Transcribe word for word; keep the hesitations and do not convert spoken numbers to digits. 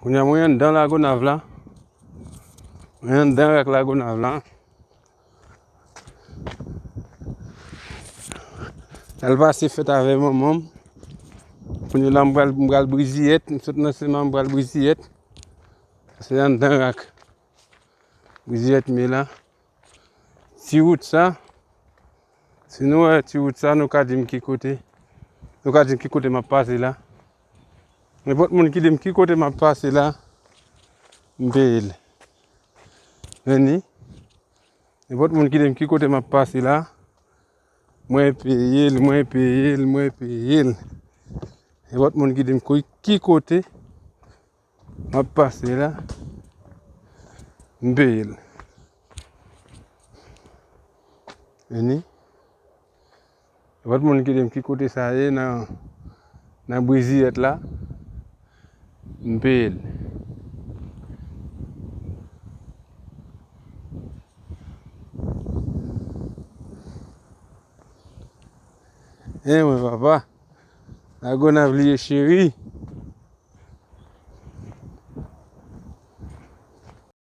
Kounye a mwen anndan Lagonav la. Mwen anndan rak Lagonav la. Al pase fèt avè manman m. Kounye la m pral, m pral Briziyèt, m sot nan seman m pral Briziyèt. Se anndan rak Briziyèt m ye la. Ti wout sa, si nou wè ti wout sa, nou ka di m ki kote, nou ka di m ki kote m ap pase la. Nenpòt moun ki di m ki kote m ap pase la, m peye l. Vini. Nenpòt moun ki di m ki kote m ap pase la, mwen peye l, mwen peye l, mwen peye l. Nenpòt moun ki di m ki kote m ap pase la, m peye l. Vini. Nenpòt moun ki di m ki kote sa ye nan, nan Briziyèt la, m peye l. E mwen papa, Lagonav li ye cheri.